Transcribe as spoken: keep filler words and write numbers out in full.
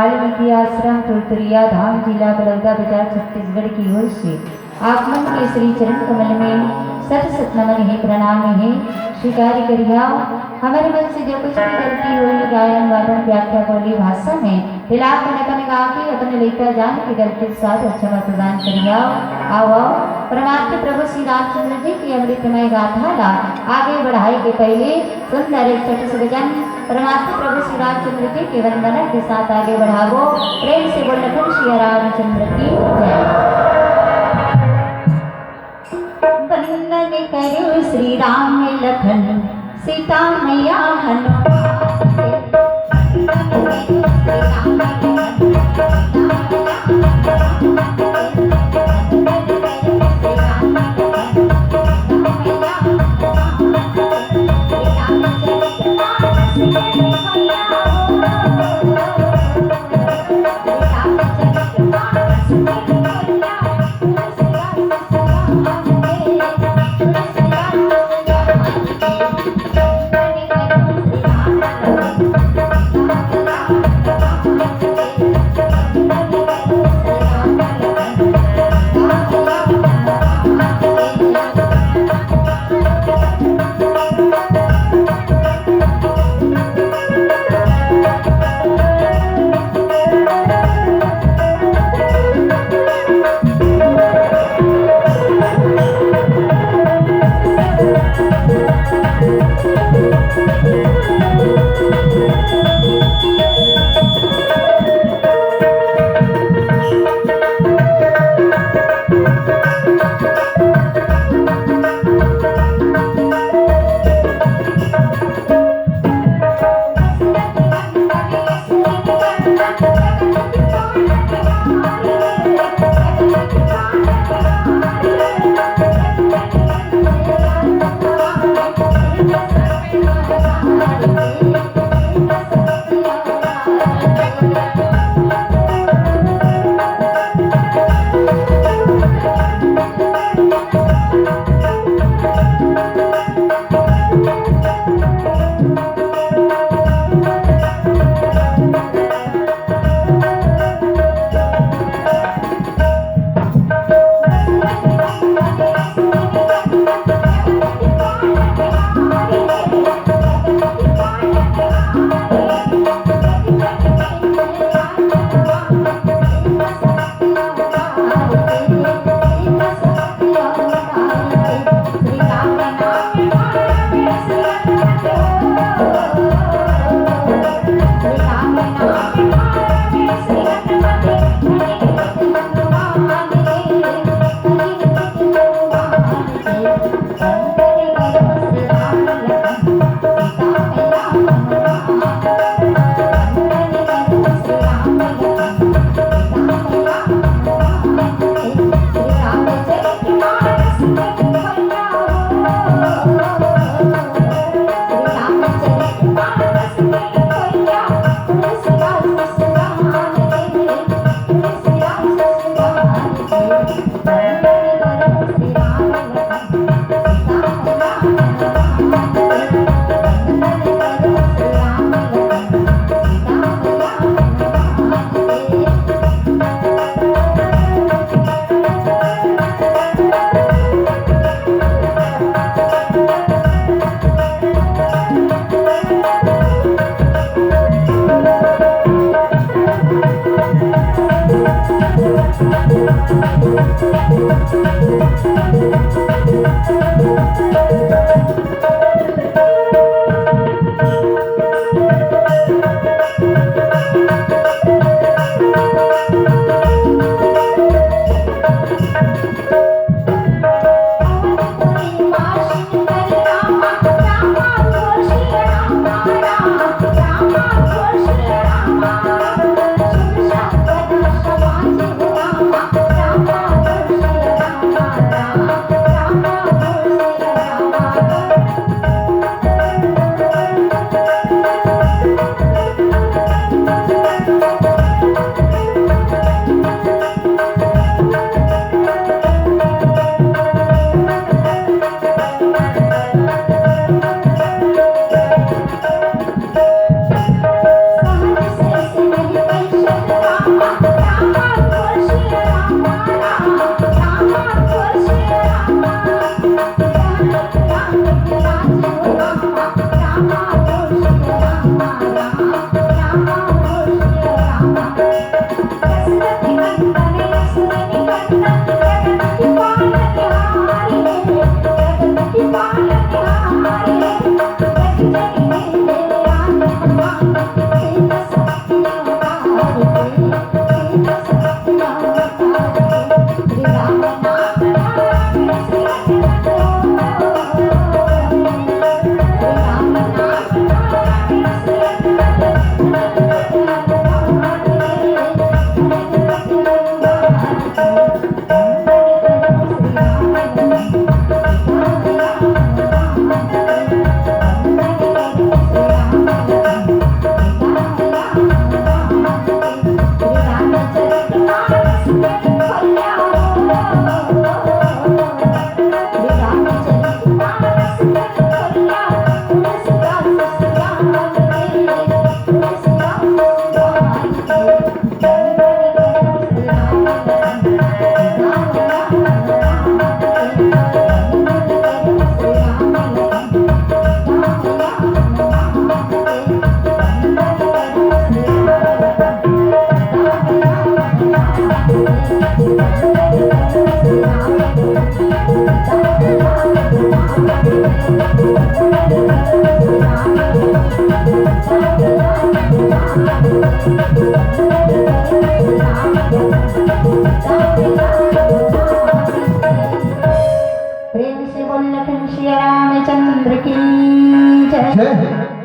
वाल्मीकि आश्रम, तुरतुरिया धाम, जिला बलौदा बाजार, छत्तीसगढ़ की ओर से आप मन के श्री चरण कमल में शत शत नमन हे, प्रणाम हे। स्वीकार करिहा। हमर मन से जो कुछ भी गलती होही, गायन, वादन, व्याख्या, बोली, भाषा में, तेला अपन अपन गा के अपन लइका जान के गलती साथ क्षमा प्रदान करिहा। आओ, आओ, परमात्मा प्रभु श्री रामचंद्र जी की अमृतमय गाथा ला आगे बढ़ाए के पहले सुंदर एक छोटे से भजन परमात्मा प्रभु श्री रामचंद्र जी के वंदना के साथ आगे बढ़ाबो। प्रेम से बोल लखन सिया रामचंद्र की जय। वंदन करो श्री राम लखन सीता मैया हनुमान के। वंदन करो श्री राम लखन सीता मैया हनुमान के। प्रेम से बोल लखन सिया रामचंद्र की जय। जय।